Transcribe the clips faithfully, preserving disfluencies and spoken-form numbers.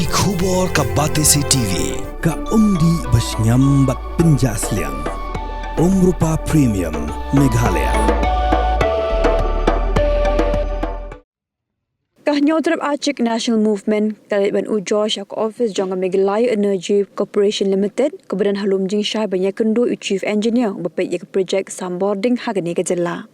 Ki khubor ka Batesi T V, ka umdih ba shngiam bad pynjah sliang. Umrupa Premium, Meghalaya. Ka Hynñiewtrep Achik National Movement ka la leit ban ujor sha ka ophis jong ka Meghalaya Energy Corporation Limited, kaba don ha Lumjingshai, ban ïakynduh ïa u Chief Engineer uba peit ïa ka projek Sambording ha kane ka jylla.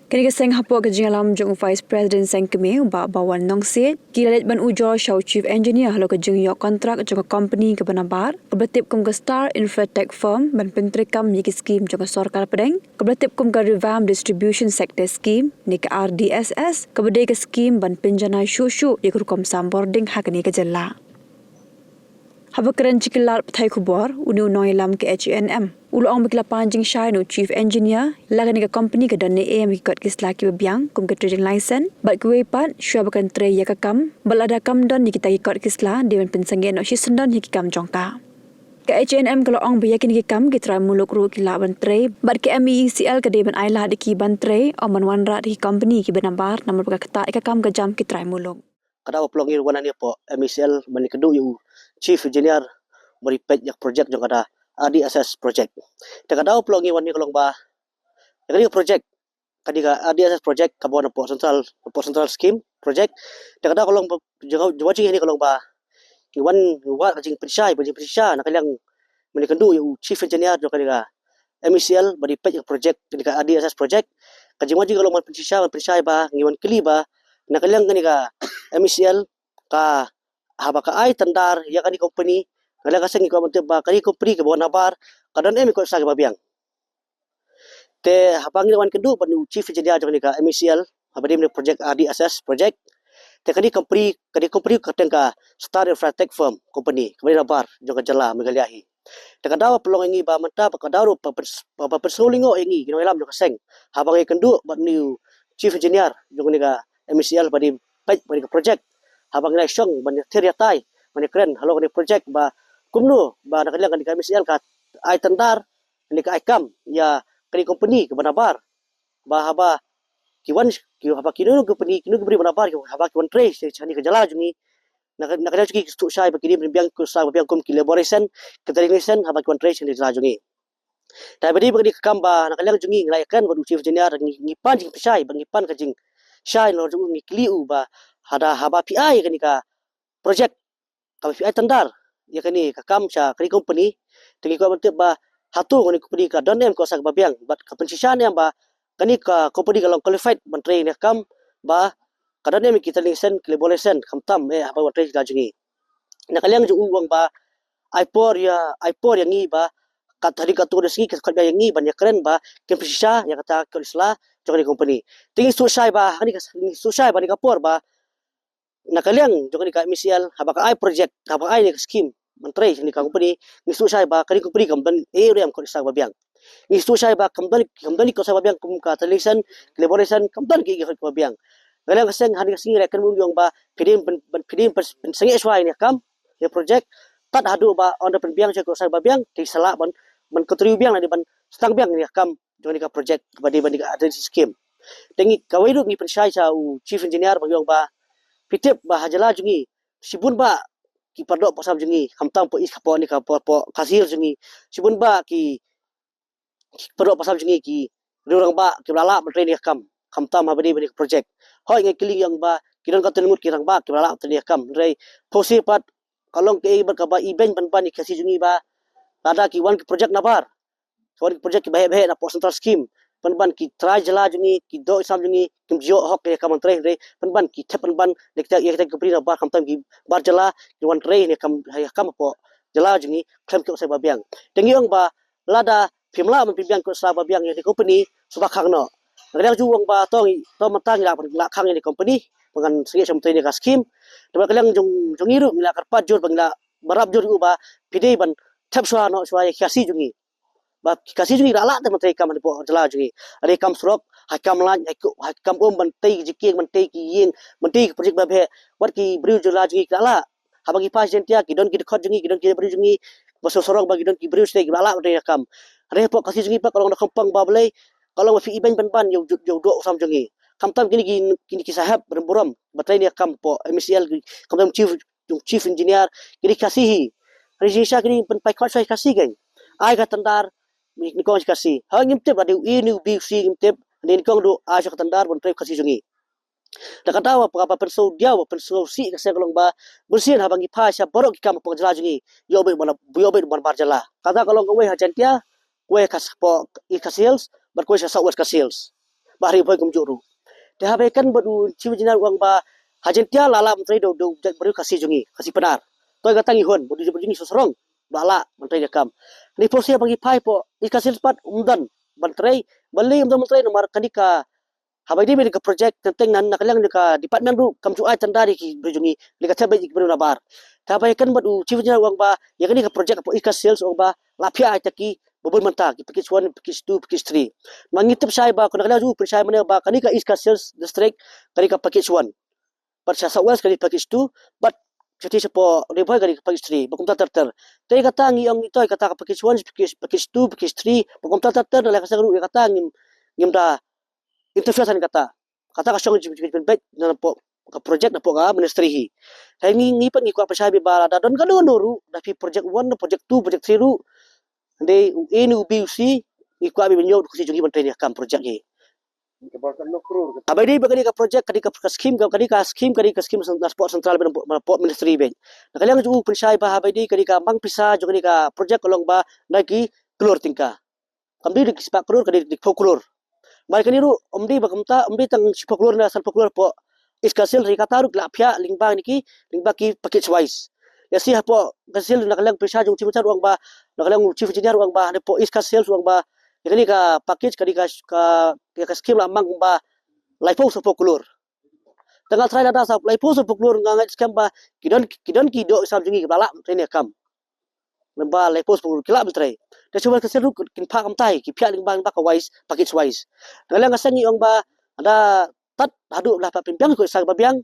Kane ka seng, hapoh ka jingïalam jong u Vice President seng kmie, u Bah Bawan Nongsiej, ki la leit ban ujor sha u Chief Engineer halor ka jingïoh kontrak jong ka kompani kaba nabar, kaba la tip kum ka Star Infratech Firm, ban pyntreikam ïa ki skim jong ka sorkar pdeng, kaba la tip kum ka Revamped Distribution Sector Scheme, ne ka R D S S, kaba dei ka skim ban pynjanai shuh shuh ïa ka rukom sambording ha kane ka jylla. Haba kren sha ki lad pathai khubor, une u nongïalam ka H A N M u la ong ba ki la pan jingshai na u Chief Engineer, la kane ka kompani ka don ne em ïa ki kot ki sla kiba biang, kum ka trading license bad kiwei pat, shuwa ba kan trei ïa ka kam, bad lada kam don ïa kita ki kot ki sla, dei ban pynsangeh noh shisyndon ïa ki kam jong ka. Ka H A N M ka la ong ba ïa kine ki kam ki trai muluk ruh ki lah ban trei, bad ka M E E C L ka dei ban ailad ïa ki ban trei, ym ban wanrah da ki kompani kiba nabar, namar ba ka ktah ïa ka kam ka jam ki trai muluk. Ka daw ba pynlong ngi wan hangne hapoh M E E C L ban ïakynduh ïa u Chief Engineer ban ïa peit ïa ka projek jong kata, R D S S projek. Te ka daw ba pynlong ngi wan hangne ka long ba ïa kane ka projek, kane ka R D S S projek kaba wan hapoh central, hapoh central scheme projek. Te ka daw ka long ba jong, jong, jong hangne ka long ba ngi wan, ngi wad ka jingpynshai, ba jingpynshisha na ka liang ban ïakynduh ïa u Chief Engineer jong kane ka M E E C L ban ïa peit ïa ka projek, kane ka R D S S projek. Ka jingwan jong ngi ka long ban pynshisha, ban pynshai ba ngi wan kylli ba na ka liang kane ka M E E C L ka, haba ka ai tender ïa kane ka kompani, na ka liang ka seng ngi kwah ban tip ba kane ka kompani kaba wan nabar ka don em ïa ki kot ki sla kiba biang. Te haba ngi la wan kynduh bad u Chief Engineer jong kane ka M E E C L, haba dei kane ka projek R D S S projek, te kane ka kompani, kane ka kompani ka kyrteng ka Star Infratech Firm Company, kaba dei nabar jong ka jylla Meghalaya hi. Te ka daw ba pynlong ïa ngi ba mynta ba ka daw ruh ba pyn-, ba, ba pynsngewlyngngoh ïa ngi ki nongïalam jong ka seng, haba ngi kynduh bad une u Chief Engineer jong kane ka M E E C L ba dei peit ba dei ka projek, haba ngi la shong ban ïathir ïatai, ban ïakren halor kane ka projek ba kumno ba na ka liang kane ka M E E C L ka ai tender, kane ka ai kam ïa kane ka kompani kaba nabar, ba haba ki wan, ki, haba kino kino ki kompani, kino ki briew ba nabar, haba ki wan trei sha, sha kane ka jylla jong ngi, na ka, na ka liang jong ngi ki sngewthuh shai ba ki dei ban biang ki kot ki sla ba biang kum ki labour license, ki trading license, haba ki wan trei sha kane ka jylla jong ngi. Te ba dei ba kane ka kam ba na ka liang jong ngi ngi la ïakren bad u Chief Engineer, ngi, ngi pan jingpynshai bad ngi pan ka jingshai na ka liang jong u, ngi kylli u ba lada haba phi ai kane ka projek, kaba phi ai tender ïa kane ka kam sha kane ka kompani, te ngi kwah ban tip ba hato kane ka kompani ka don em ki kot ki sla kiba biang, bad ka pynshisha ne em ba kane ka kompani ka long qualified ban trei kane ka kam, ba ka don em ki trading license, ki labour license, khamtam eh haba wan trei sha ka jylla jong ngi. Na ka liang jong u u ong ba ai por ïa, ai por ïa ngi ba kat hadien katto katne sngi ka khot biang ïa ngi ban ïakren ba kin pynshisha ïa kata ki kot ki sla jong kane ka kompani. Te ngi sngewthuh shai ba ha kane ka, ngi sngewthuh shai ba ha kane ka por ba na ka liang jong kane ka M E E C L, haba ka ai projek, haba ka ai kane ka skim ban trei kane ka kompani, ngi sngewthuh shai ba kane ka kompani kam don ei ruh em ki kot ki sla kiba biang. Ngi sngewthuh shai ba kam don, kam don ki kot ki sla kiba biang kum ka trading license, ki labour license, kam don ki, ki kot kiba biang. Na ka liang ka seng, ha kane ka sngi ngi la ïakren bad u, ngi ong ba phi dei ban, ban, phi dei ban, ban pynsangeh shuwa ïa kane ka kam, ïa ka projek, tad haduh ba ynda pynbiang shuwa ki kot ki sla kiba biang, te sa lah ban, ban continue biang lane ban sdang biang ïa kane ka kam jong kane ka projek ba dei, ba dei ka R D S S scheme. Te ngi kawei ruh ngi pynshai sha u Chief Engineer ba ngi ong ba phi tip ba ha jylla jong ngi shibun bah ki para doh para sam jong ngi, khamtam hapoh East, hapoh kane ka, hapoh, hapoh Khasi Hills jong ngi, shibun bah ki, ki para doh para sam jong ngi ki riew rangbah kiba la lah ban trei kane ka kam, khamtam haba dei ba kane ka projek. Hooid, ngi kylli ngi ong ba ki don katto katne ngut ki rangbah kiba la lah ban trei kane ka kam, hynrei phewse pat ka long kaei bad kaba ibeiñ pynban ïa ki Khasi jong ngi ba lada ki wan ki projek nabar, ki wan ki projek kiba heh ba heh na poh central scheme, pynban ki trai jylla jong ngi, ki doh ki sam jong ngi kim ju ïoh hok ïa ka kam ban trei, hynrei pynban ki thep pynban ïa kita, ïa kita ki briew nabar, khamtam ki bar jylla, ki wan trei ïa ka kam, ïa ka kam hapoh jylla jong ngi khlem ki kot ki sla kiba biang. Te ngi ong ba lada phim lah ban pynbiang ki kot ki sla kiba biang ïa kane ka kompani, shu ba khang noh. Na ka liang jong u u ong ba to ngi, to mynta ngi lah, ngi lah khang ïa kane ka kompani ba ngan sangeh shuwa ban trei ïa kane ka scheme. Te na ka liang jong, jong ngi ruh ngi la kyrpad jur ba ngi la bynrap jur ïa u ba phi dei ban thep shuwa noh shuwa ïa ki Khasi jong ngi, ba ki Khasi jong ngi ki la lah te ban trei kam hapoh jylla jong ngi. Haba dei kam surok, ha kam light, ha ka, ha kam um, ban tei ki jingkieng, ban tei ki ïing, ban tei ki projek ba heh, wat ki briew jylla jong ngi ki la lah. Haba ngi phai sha Jaiñtia ki don ki dkhot jong ngi, ki don ki briew jong ngi ba shu surok, ba ki don ki briew sha ki la lah ban trei ïa ka kam. Hynrei hapoh Khasi jong ngi pat ka long da khamtam ba balei, ka long ba phi ibeiñ pynban ïa u, ïa u doh u sam jong ngi. Khamtam kine ki, kine ki saheb rymburom ba trei ïa ka kam hapoh M E E C L, khamtam chief jong chief engineer, kine ki Khasi hi. Hynrei shisha kine pynpaw khot shuwa Khasi kein. Ai ka tender, nyngkong sha Khasi. Ha ngim tip, ba dei u A ne u B u C ngim tip, hynrei nyngkong ruh ai shuwa ka tender ban trei Khasi jong ngi. Da kata wa pa pa pynsngewdiaw, wa pynsngewsih ka seng ka long ba, bun sien haba ngi phai sha baroh ki kam hapoh jylla jong ngi, ïoh beit ban, ïoh beit ban bar jylla. Kata ka long kawei ha Jaintia, kawei ha Khas-, hapoh East Khasi Hills, bad kawei sha South West Khasi Hills. Bad ha Ri Bhoi kumjuh ruh. Te haba ïakren bad u chief engineer u ong ba, ha Jaintia la lah ban trei da u, da u jait briew Khasi jong ngi, Khasi Pnar. Toh kata ngi hun, bad u jait briew jong ngi Sosrong, ba lah ban trei da kam. Ni pose ba ngi phai hapoh East Khasi Hills pat, ym don ban trei, balei ym don ban trei namar kane ka Haba ïadei bad ka project, teng teng na, na ka liang ka department ruh kam ju ai tender ïa ki briew jong ngi, lada ka thep beit ïa ki briew nabar. Te haba ïakren bad u chief engineer u ong ba, ïa kane ka project hapoh East Khasi Hills u ong ba, la phiah ai ïa ki ba bun mynta, ki package one, package two, package three. Ma ngi tip shai ba, kane ka liang jong u pynshai mynne ba, kane ka East Khasi Hills district, kane ka package one. Bad sha South West kane package two, bad shatei shapoh Ri Bhoi kane package three, ba kumta ter ter. Te kata ngi ong ito, kata ka package one, package, package two, package three, ba kumta ter ter, na la ka seng ruh, kata ngim, ngim da interfere sa kata. Kata ka shong jingpynbeit napoh ka project napoh ka ministry hi. Te ngi, ngi pat ngi kwah pynshai beit ba lada don kano kano ruh, da phi project one, project two, project three ruh. Hynrei u A ne u B u C, ngi kwah beit ban ïoh u Khasi jong ngi ban trei ïa ka kam project hi. Haba ïadei bad kane ka project, kane ka, ka scheme, ka, kane ka scheme, kane ka scheme na spot central beit, na spot ministry beit. Na ka liang jong u pynshai ba haba ïadei kane ka mang pisa jong kane ka project ka long ba na ki klur tyngka. Kam dei da ki spah klur, ka dei da ki phew klur. Bad kane ruh, ym dei ba kumta, ym dei tang shiphew klur ne sanphew klur hapoh East Khasi Hills, hynrei kata ruh ki la phiah lyngba kine ki, lyngba ki package wise. Lehse hapoh Khasi Hills na ka liang pynshai jong u chief engineer u ong ba, na ka liang u chief engineer u ong ba, hapoh East Khasi Hills u ong ba, ïa kane ka package, kane ka, ka, ka scheme la mang ba laiphew sanphew klur. Te nga tharai lada sa laiphew sanphew klur nga ngeit skhem ba ki don, ki don ki doh ki sam jong ngi kiba lah ban trei ïa ka kam. Namar ba laiphew sanphew klur ki lah ban trei. Te shuwa ka sien ruh kin phah kumtai, ki phiah lyngba, lyngba ka wise, package wise. Nga la nga seng ngi ong ba lada tad haduh la pynbiang ki koit sa ba biang.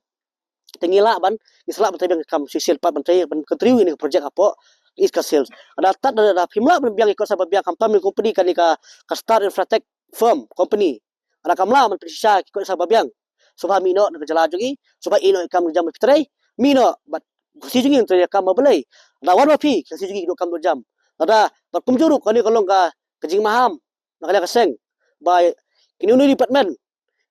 Te ngi lah ban, ngi sa lah ban trei biang ka kam shisien pat ban trei ban continue ïa kane ka project hapoh East Khasi Hills. Lada tad, lada phim lah ban biang ki koit sa ba biang, khamtam ïa ka company kane ka, ka Star Infratech firm company. Lada kam lah ban pynshisha ki koit sa ba biang. Sngewbha mih noh na ka jylla jong ngi, sngewbha ïeh noh ïa ka kam jong ngi, phi trei, mih noh bad Khasi jong ngi trei ïa ka kam, balei? Lada wan ma phi, Khasi jong ngi ki doh kam doh jam. Lada bad kumjuh ruh kane ka long ka, ka jingmaham na ka liang ka seng ba kine kine department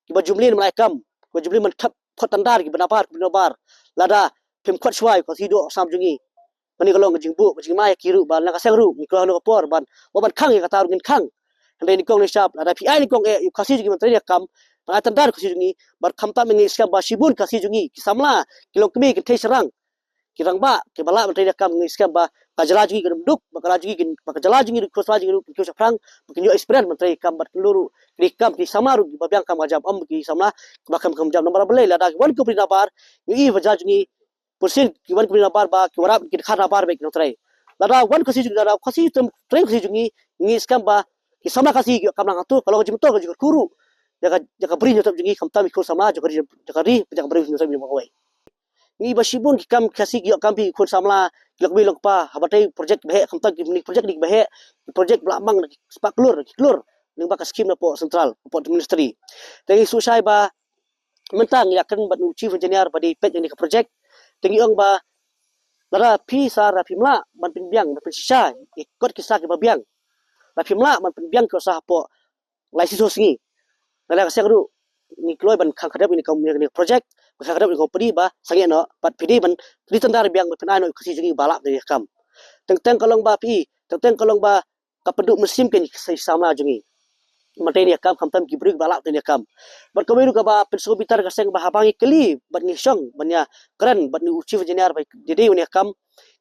kiba ju mlien ban ai kam, kiba ju mlien ban thep khot tender, kiba nabar, kiba nabar. Lada phim khot shuwa ïa ka Khasi doh sam jong ngi. Kane ka long ka jingbuh, ka jingma ïa ki ruh, ba na ka seng ruh ngi kloi hano ka por ban, ba ban khang ïa kata ruh ngin khang. Hynrei nyngkong nyngshap, lada phi ai nyngkong eh ïa u Khasi jong ngi ban trei ïa ka kam, ban ai tender Khasi jong ngi, bad khamtam ngi skhem ba shibun Khasi jong ngi, ki samla, ki longkmie, ki thei shynrang, ki rangbah kiba lah ban trei ïa ka kam, ngi skhem ba ka jylla jong ngi kan duk, ba ka jylla jong ngi kan, ba ka jylla jong ngi ruh, ka jylla jong ngi ruh kan kiew shaphrang, ba kin ïoh experience ban trei ïa ka kam, bad kin lum ruh, ki kam, ki samla ruh kiba biang kam ka jam, ym ki samla kiba kham kham jam. Namar balei? Lada ki wan ki company nabar, ngi i ba jylla jong ngi, pyrshah ki wan ki company nabar ba ki wanrah ki dkhar nabar bad ki nongtrei. Lada wan Khasi jong ngi, lada Khasi trei, trei Khasi jong ngi, ngi skhem ba ki samla Khasi ki ïoh kam lang hato, ka long ka jingmyntoi, ka jingkyrkhu ruh ïa ka, ïa ka bri hynñiewtrep jong ngi, khamtam ki khun samla jong ka ri, jong ka ri, jong ka bri hynñiewtrep jong ka wei. Ngi ba shibun ki kam Khasi ki ïoh kam bha, ki khun samla, ki longkmie longkpa, haba trei project ba heh, khamtam ki project kiba heh, ki project ba la mang na ki spah klur, ki klur, lyngba ka scheme napoh central, napoh ministry. Te ngi sngewsih ba mynta ngi ïakren bad u chief engineer ba dei peit ïa kane ka project. Te ngi ong ba lada phi sa, lada phim lah ban pynbiang, ban pynshisha ïa ki koit ki sa kiba biang, lada phim lah ban pynbiang ki koit sa hapoh lai siso sngi, na la ka seng ruh ngi kloi ban khang khadep ïa kane ka, ïa kane ka project, ban khang khadep ïa ka company ba sangeh noh, bad phi dei ban ri tender biang ban pynai noh ïa u Khasi jong ngi ba lah ban trei ïa ka kam. Teng teng ka long ba phi, teng teng ka long ba ka pynduh mynsiem kein ïa ki samla jong ngi ban trei ïa ka kam, khamtam ki briew ba lah ban trei ïa ka kam. Bad kawei ruh kaba pynsngewbitar ka seng ba haba ngi kylli bad ngi shong ban ïakren bad une u chief engineer ba dei dei ïa ka kam,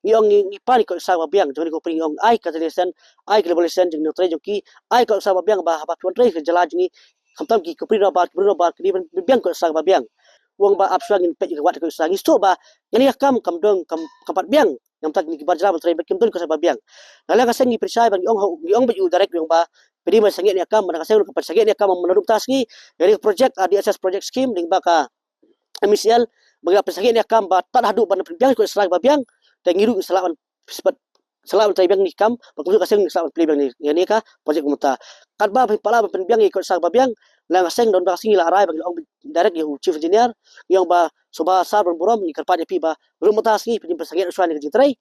ngi ong ngi, ngi pan ïa ki koit sa ba biang jong kane ka company, ngi ong ai ka license, ai ka labour license jong ki nongtrei jong ki, ai ki koit sa ba biang ba haba phi wan trei ha ka jylla jong ngi, khamtam ki company nabar, ki briew nabar, ki dei ban biang ki koit sa ba biang. U ong ba ap shuwa ngin peit ïa ka wat ki koit sa, ngi sngewthuh ba kane ka kam kam don, kam, kam pat biang. Namar ta kine ki bar jylla ban trei ba kim don ki koit sa ba biang. Na la ka seng ngi pynshai ba ngi ong, ngi ong bad u direct, ngi ong ba phi dei ban sangeh ïa ka kam, na ka seng ruh ka phi sangeh ïa ka kam, naduh mynta sngi ïa kane ka project, ah, D S S project scheme lyngba ka M E C L, ba ngi la pynsangeh ïa ka kam ba tad haduh ban pynbiang ki koit sa ba biang, te ngi ruh ngi sa lah ban, sa lah ban trei biang ïa ka kam, bad kumjuh ka seng ngi sa lah ban plie biang ïa kane ka project mynta. Katba phi lah ban pynbiang ïa ki koit sa ba biang, La nga seng don ba ka sngi la rai ba ngi la ong direct ïa u chief engineer, ngi ong ba sngewbha sir ban burom, ngi kyrpad ïa phi ba ruh mynta sngi phin ym pynsangiat shuwa ïa ka jingtrei.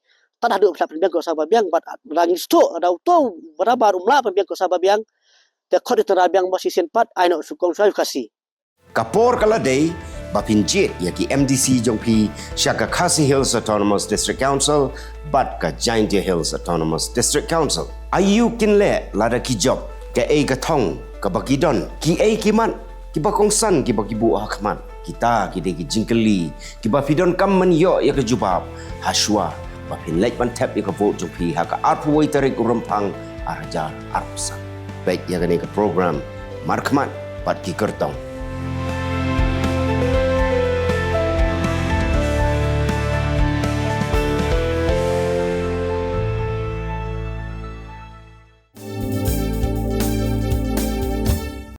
Tad haduh phi la pynbiang ko sa ba biang, bad la ngi sdang da uto ba da ba ruh mla pynbiang ko sa ba biang. Te khot ïa u tynrai biang ba shisien pat, ai noh shu kong shuwa ïa u Khasi. Ka por ka la dei ba phin jied ïa ki M D C jong phi sha ka Khasi Hills Autonomous District Council bad ka Jaintia Hills Autonomous District Council. Aïu kin leh lada ki jop, kaei ka thong kaba ki don, kiei ki mat kiba kongsan kiba ki buh ha khmat? Kita ki dei ki jingkylli kiba phi donkam ban ïoh ïa ka jubab ha shuwa ba phin leit ban thep ïa ka vote jong phi ha ka arphew wei tarik u Rymphang ar hajar arphew san. Peit ïa kane ka program Markhmat bad ki kyrtong.